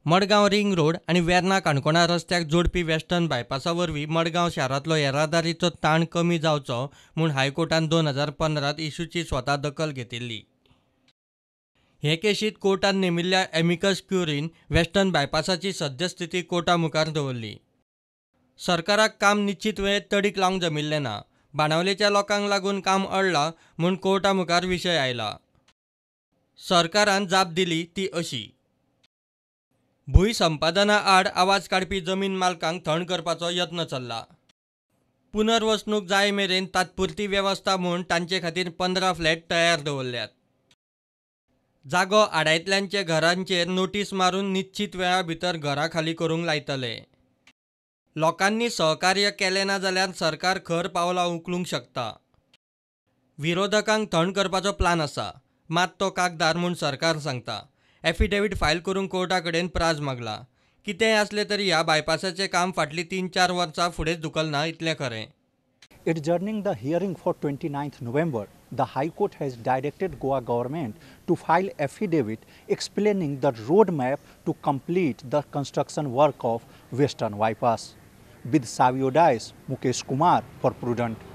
Madgaon ring road आनी वेर्ना काणकोणा रस्त्याक जोडपी वेस्टर्न बायपासा वरवीं मडगांव शारांतलो येरादारीचो ताण कमी जावचो म्हूण हायकोर्टान 2015त इशूची स्वता दखल घेतिल्ली. हे केशींत कोर्टान नेमिल्ल्या एमिकस क्युरीन वेस्टर्न बायपासाची सद्यस्थिती कोर्टा मुखार दवरली. सरकाराक काम निश्चीत वेळेंत तडीक लावंक जमिल्लें ना. बाणावलेच्या लोकांक लागून काम अडलां म्हूण कोर्टा मुखार विशय आयला. सरकारान जाप दिली ती अशी. भूंय संपादना आड आवाज काडपी जमीन मालकांक थंड करपाचो यत्न चल्ला. पुनर्वसणूक जाय मेरेन तात्पुरती वेवस्था म्हूण तांचे खातीर 15 फ्लॅट तयार दवरल्यात. जागो आडायतल्यांचे घरांचेर नोटीस मारून निश्चीत वेळा भितर घरां खाली करूंक लायतले. लोकांनी सहकार्य केलें ना जाल्यार सरकार खर पावलां उखलूंक शकता. विरोधकांक थंड करपाचो प्लान आसा, मात तो कागदार म्हूण सरकार सांगता. एफिडेवीट फायल करूंक कोर्टा कडेन प्राज मागला. कितेंय आसलें तरी ह्या बायपासाचें काम फाटलीं 3-4 वर्सां फुडेंच धुकलना इतलें खरें. Adjourning the hearing for 29th November, the High Court has directed Goa government to file affidavit explaining the roadmap to complete the construction work of Western Bypass. With Savio Dias, Mukesh Kumar for Prudent.